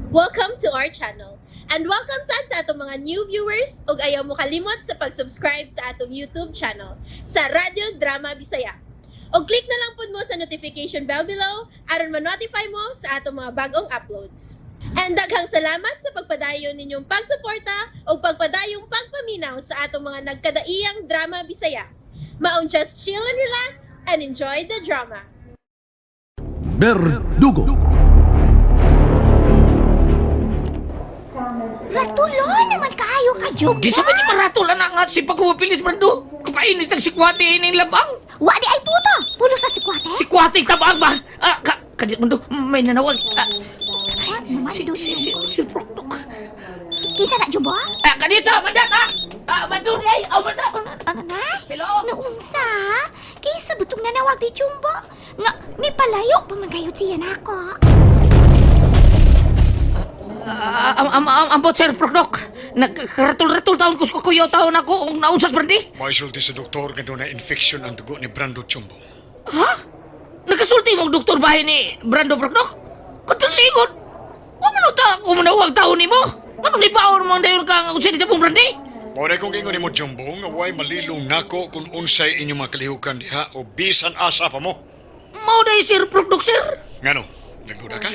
Welcome to our channel. And welcome sad sa atong mga new viewers ug ayaw mo kalimot sa pag-subscribe sa atong YouTube channel sa Radyo Drama Bisaya. Og click na lang pud mo sa notification bell below aron ma-notify mo sa atong mga bagong uploads. And daghang salamat sa pagpadayon ninyong pagsuporta ug pagpadayong pagpaminaw sa atong mga nagkadaiyang drama Bisaya. Maong just chill and relax and enjoy the drama. Berdugo. Ratulo naman kaayo ka, Jumbo. Gisa ba di maratula na nga si pagkumapilis, Brando? Kapainit ang sikwate ining labang. Wa di ay puto. Pulo sa sikwate. Sikwate tabang ba? Ah, kadit Brando, may nanawag. Ah, Wa naman si, doon. si, si, si Proktok. Kinsa na, Jumbo? Ah, kadit sa mandat, ah! Ah, Brando, ay, ah, mandat! Ano, ano na? Hello? Naunsa? Kaysa butong nanawag di Jumbo. Nga, may palayo pa man kayo siya nako. Ah, ambot, Sir Proktok. Nagkaratul-ratul taon ko sa kuya taon ako ang naunsas, Brandi. Maisulti sa doktor nga doon na infection ang dugo ni Brando Chumbo. Ha? Nakasulti mong doktor bahay ni Brando Proktok? Katalikod! Wa man ta ako manawag taon nimo. Anong libaon mo ang dayon ka ang sinita mong Brandi? Mao na kong ingon nimo Jumbo nga way malilong nako kung unsay inyong mga kalihukan diha o bisan asa pa mo. Mao day Sir Proktok, sir. Ngano, nagduda ka?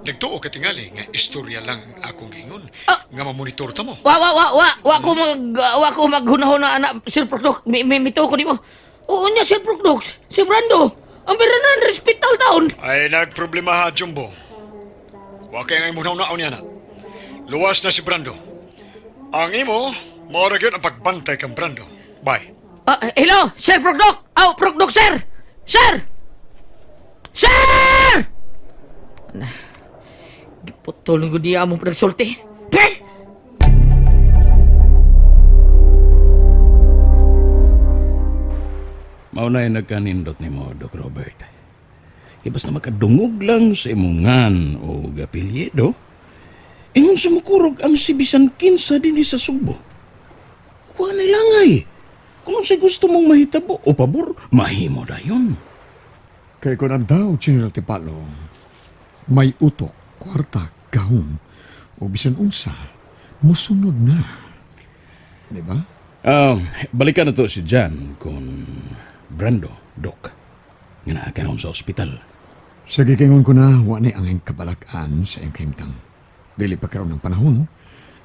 Nagtuo ka tingali nga istorya lang ang akong giingon Ah. nga mamonitor ta mo. Wa wa wa wa wa ko mag wa ko maghunahuna ana Sir Proktok. Mi mi mito ko nimo. Oo niya Sir Proktok. Si Brando. Ang biranan hospital taon. Ay nagproblema ha Jumbo. Wa kay nga imong naon niya na. Luwas na si Brando. Ang imo, mao ra gyud ang pagbantay kang Brando. Bye. Ah, hello, Sir Proktok. Aw, Proktok sir. Sir. Sir! Ana. Giputol ko diya mo pinagsulti. Pre! Mao na nagkanindot nimo, Doc Robert. Kay basta makadungog lang sa imongan o apelyido, ingon sa mukurog ang si bisan kinsa dinhi sa Subo. Wa na langay. Kung unsay gusto mong mahitabo o pabor, mahimo dayon. Kay kung ang daw, General Tipalo, may utok, kwarta, gahom, o bisan unsa, musunod na. Di ba? Balikan na to si Jan kung Brando, Doc, nga naa karon sa ospital. Sa gikingon ko na, wa ni ang iyang kabalakan sa iyang kahimtang. Dili pa karon ng panahon,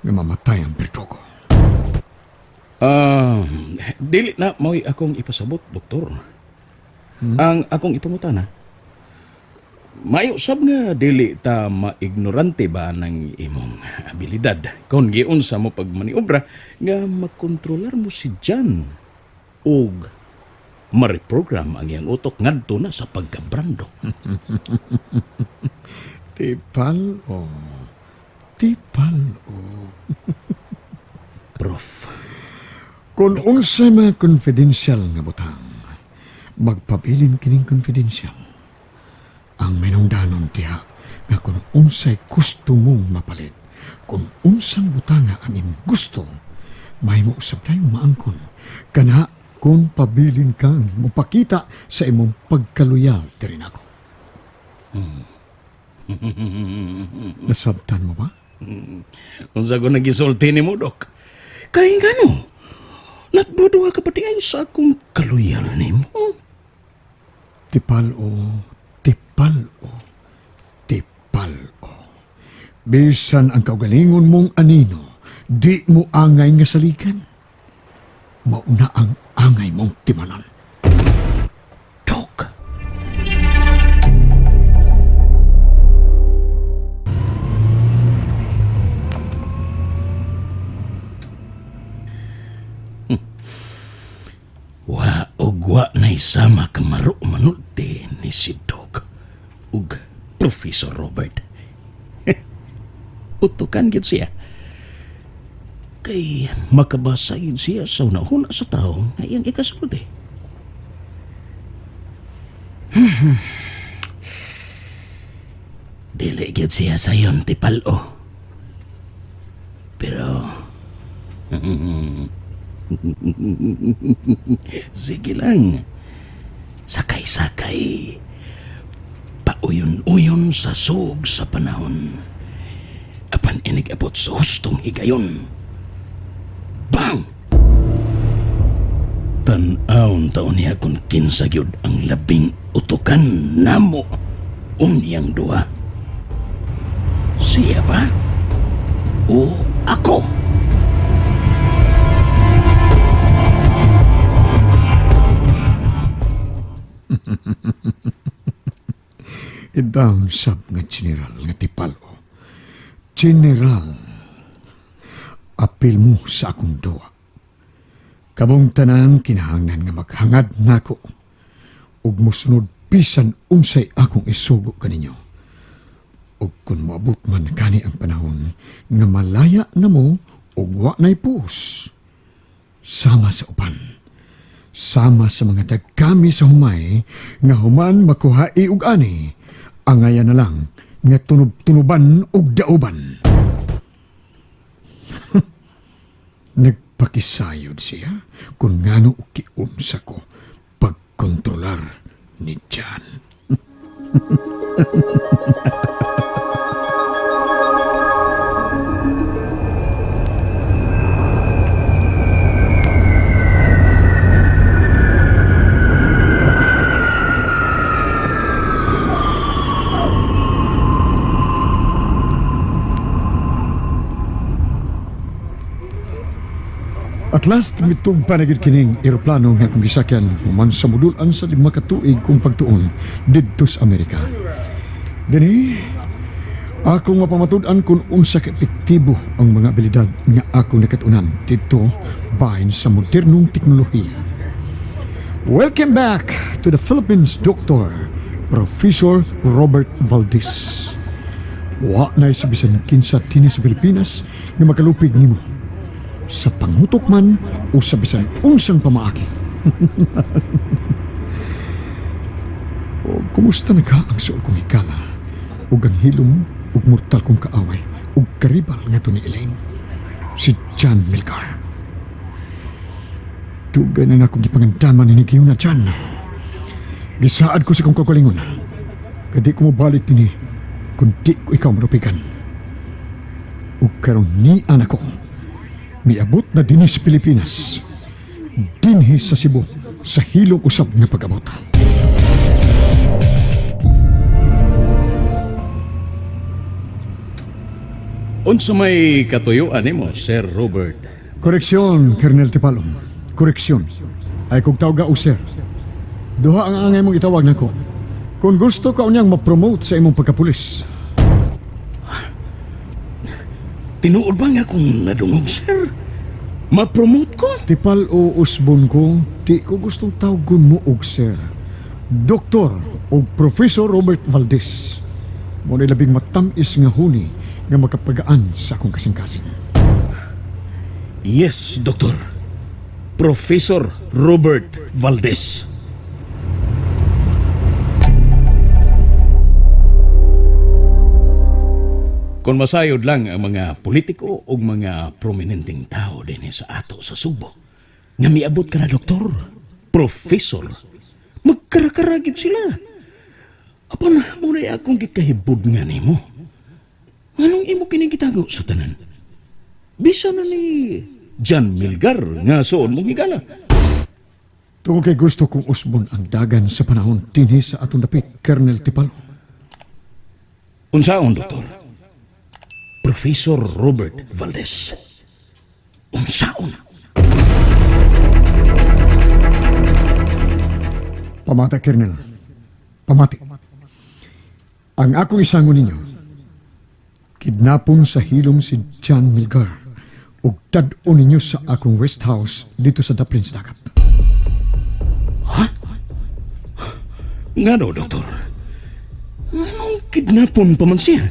nga mamatay ang berdugo. Ah, dili na mo'y akong ipasabot, doktor. Ang akong ipangutana, mayo sab nga dili ta maignorante ba ng imong abilidad kung giunsa mo pagmaniobra nga makontrolar mo si Jan ug ma-reprogram ang iyang utok ngadto na sa pagkabrando. Tipal o, tipal o. Prof. Kung unsay mga confidential nga butang, magpabilin kining confidential. Ang minungdanon diha nga kung unsay gusto mong mapalit, kung unsang butanga ang imong gusto, mahimo usab tayong maangkon. Kana kung pabilin kang mupakita sa imong pagkaluyal diri nako. Nasabtan mo ba? Unsa ko nagisulti nimo, Dok? Kay ngano? Nagduduha ka pati ay sa akong kaluyal nimo. Tipal o, tipal o, tipal o. Bisan ang kaugalingon mong anino, di mo angay nga saligan. Mauna ang angay mong timanan. Dok. Wa og wa na isama ka maro manulti ni si Dok ug Professor Robert. Utukan gid siya. Kay makabasa gid siya sa unahuna sa tao nga iyang ikasulti. Dili gyud siya sayon tipal-o. Pero sige lang. Sakay-sakay. Pauyon-uyon sa sug sa panahon. Apan inig abot sa hustong higayon. Bang! Tan-awon taon niya kung kinsa gyud ang labing utukan namo unyang duha. Siya ba? O ako? Idown sab nga general nga tipalo. General, apil mo sa akong duwa. Kabong tanang kinahanglan nga maghangad nako ug mosunod bisan unsay akong isugo kaninyo. Ug kun moabot man kani ang panahon nga malaya na mo ug wa na'y puos, sama sa uban, sama sa mga dagkami sa humay nga human makuhai og ani, angaya na lang nga tunob-tunoban ug dauban. Nagpakisayod siya kung ngano kiunsa ko pagkontrolar ni Jan. At last, mitong panagid kining eroplano nga akong gisakyan human sa mudulan sa 5 ka tuig kong pagtuon didto sa Amerika. Dinhi, akong mapamatud-an kung unsa ka epektibo ang mga abilidad nga akong nakatunan didto bahin sa modernong teknolohiya. Welcome back to the Philippines, Doctor Professor Robert Valdez. Wa na sa bisan kinsa dinhi sa Pilipinas nga makalupig nimo sa pangutok man o sa bisan unsang pamaagi. O, kumusta na ka ang suol kong higala ug ang hilom ug mortal kong kaaway ug karibal nga ni Elaine, si John Milgar. Dugay na nga akong gipangandaman ni na John. Gisaad ko sa kong kagalingon. Kadi ko mobalik dinhi kung di ko ikaw malupigan. Ug karon ni anak ko, miabot na dinhi sa Pilipinas. Dinhi sa Cebu, sa hilong usab nga pag-abot. Unsa may katuyuan nimo, Sir Robert? Koreksyon, Colonel Tipalo. Koreksyon. Ay kung tawag o sir. Duha ang angay mong itawag nako. Kung gusto ka unyang ma-promote sa imong pagkapulis. Tinuod ba nga kung nadungog, sir? Ma-promote ko? Tipal o usbon ko, di ko gustong tawgon mo og sir. Doktor o Professor Robert Valdez. Mo na labing matamis nga huni nga makapagaan sa akong kasing-kasing. Yes, Doktor. Professor Robert Valdez. Kung masayod lang ang mga politiko o mga prominenteng tao din sa ato sa Sugbo, nga miabot ka na, doktor, professor, magkarakaragid sila. Apan, muna akong gikahibod nga nimo. Nganong imo kining gitago sa tanan? Bisa na ni John Milgar nga suod mong higala. Tungod kay gusto kong usbon ang dagan sa panahon dinhi sa atong dapit, Colonel Tipalo. Unsaon, doktor? Professor Robert Valdez. Unsaon? Pamata, Colonel. Pamati. Ang akong isango ninyo, kidnapon sa hilom si John Milgar ug tad-on ninyo sa akong rest house dito sa Daplin sa Dagat. Ngano, doktor? Nganong kidnapon pa man siya?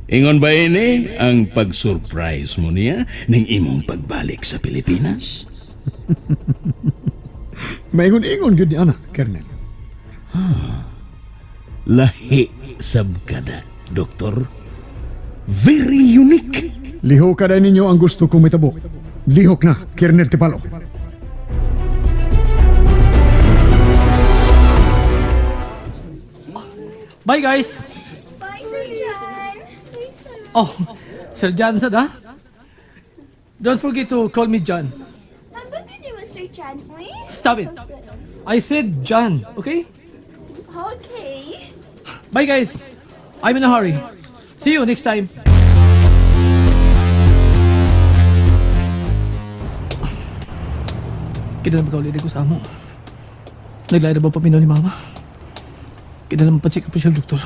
Ingon ba ini ang pag-surprise mo niya ning imong pagbalik sa Pilipinas? Maingon-ingon gyud ni ana, Colonel. Lahi sab kada, doktor. Very unique. Lihok ka ninyo ang gusto kong mitabo. Lihok na, Colonel Tipalo. Bye, guys. Bye, Sir John. Bye, sir. Oh, Sir John sad ha? Don't forget to call me John. Ambot mo, Sir John, uy. Stop it. I said John, okay? Okay. Bye, guys. I'm in a hurry. See you next time. Kailan ba ko sa amo? Naglayad na ba paminaw ni Mama? Kailan naman pa-check up siya doktor?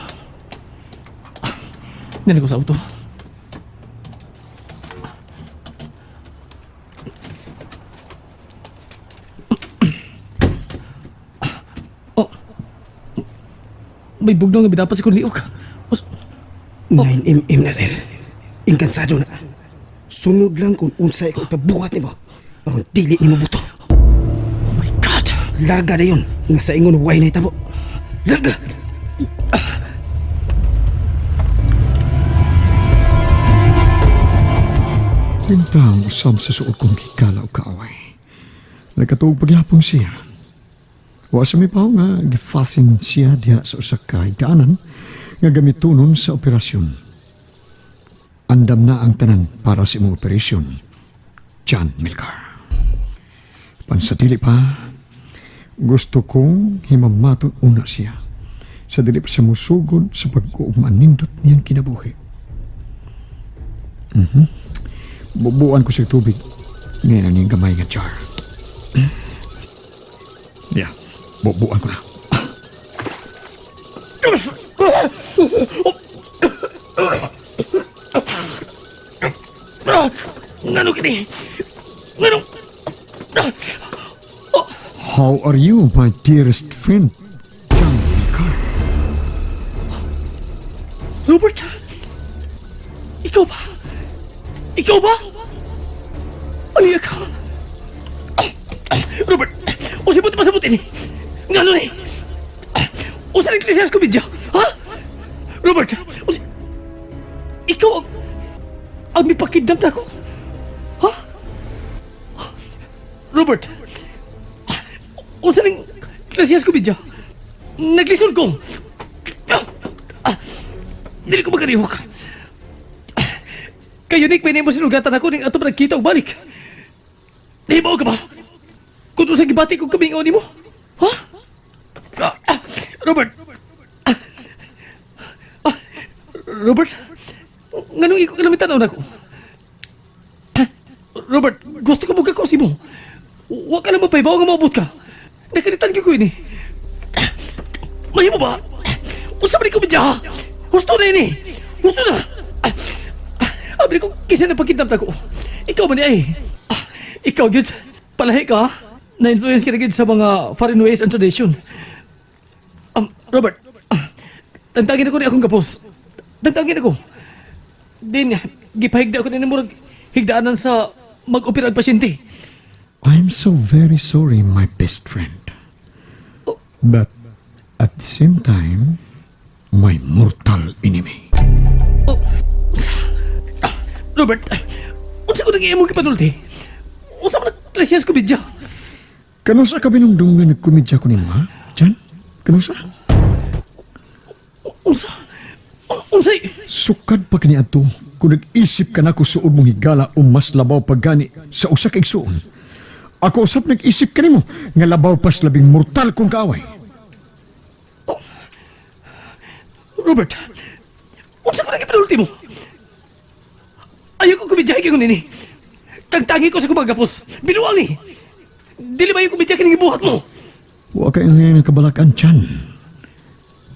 Nila ko sa auto. Oh. May bugnaw nga bidapat sa kong liok. 9mm na, sir. Inkansado na. Sunod lang kung unsay ko ipabuhat nimo. Aron dili nimo buto. Oh my God! Larga dayon nga sa ingon way na itabo. Larga. Bintang usab sa suot kong gikala o kaaway. Nagkatuog pagyapon siya. Wa sa may paw nga gifasin siya diha sa usa ka higdaanan nga gamitonon sa operasyon. Andam na ang tanan para sa imong operasyon. John Milcar. Pansatili pa, gusto kong himamaton una siya sa dili pa siya musugod sa pag-uugmaan nindot niyang kinabuhi. Bubuan ko sa tubig. Ngayon ang gamay nga jar. Yeah, bubuan ko na. Ngano kini? Ngano? How are you, my dearest friend, John Milcar? Robert! Ikaw ba? Ikaw ba? Ano ka? Robert! O sibuti pa sabutin eh! Ngano ni? O sa iglesia ko bidya? Ha? Robert! O si... Ikaw ang... Ang may pakidnap na ako? Ha? Robert! O sa ning iglesia ko bidya? Naglisod ko! Dili ko makalihok. Kayo Nick, may mo sinugatan ako ning ato pa nagkita og balik. Nahibaw ka ba? Kung sa gibati ko kamingaw nimo? Ha? Ah, Robert! Ah, ah, Robert? Nganong ikaw kalamitan na ko? Ah, Robert, gusto ko magkakosi mo. Wa ka lang mapaybaw nga maabot ka. Nakalitan ko ini. Mahimo ba? Unsa man ni komedya ha? Gusto na ini. Gusto na. Ah, ah, Abi ko kisa na pagkidnap na ko. Ikaw man ni ay. Ah, Ikaw gyud palahi ka. Ha? Na-influence ka na gyud sa mga foreign ways and tradition. Robert, tantagin ako ni akong gapos. Tantagin ako. Din, gipahigda ako ni murag higdaanan sa mag-opera ang pasyente. I'm so very sorry, my best friend. But at the same time, my mortal enemy. Oh, unsa? Ah, Robert, unsa ko nang imong gipanulti? Unsa man ang klasiyas ko bidya? Kanusa ka binungdong nga nagkomedya ko nimo, ha? John? Kanusa? Unsa? Unsay? Sukad pa kani adto kung nag-isip ka na kung suod mong higala o mas labaw pa gani sa usa ka igsuon. Ako usab nag-isip kanimo nga labaw pas labing mortal kong kaaway. Robert, unsa ko nang gipanulti mo? Ayaw ko kumidyahe kay nini. Tagtangi ko sa kumagapos. Binuang ni. Dili ba yung kumidya kining gibuhat mo? Wa kay ang ngayon kabalakan Chan.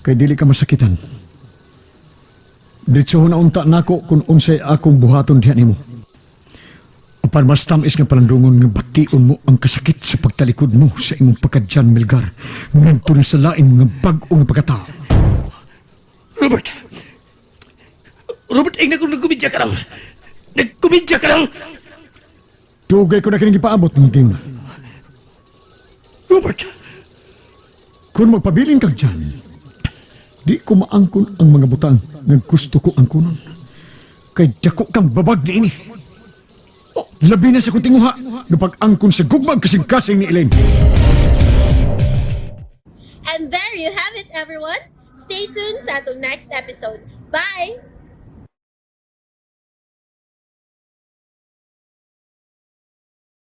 Kay dili ka masakitan. Diretso na unta nako kung unsay akong buhaton diha nimo. Apan mas tamis nga palandungon nga bation mo ang kasakit sa pagtalikod mo sa imong pagkadyan Milgar ngadto na sa lain mo nga bag-o nga pagkatao. Robert! Robert, ingna ko nagkumidya ka lang. Nagkumidya ka lang! Dugay ko na kining gipaabot ng higayon na. Robert! Kung magpabilin kag dyan, di ko maangkon ang mga butang nga gusto ko angkonon. Kay dako kang babag niini. Labi na sa kong tinguha nga pag-angkon sa gugmag kasing-kasing ni Elaine. And there you have it, everyone. Stay tuned sa atong next episode. Bye!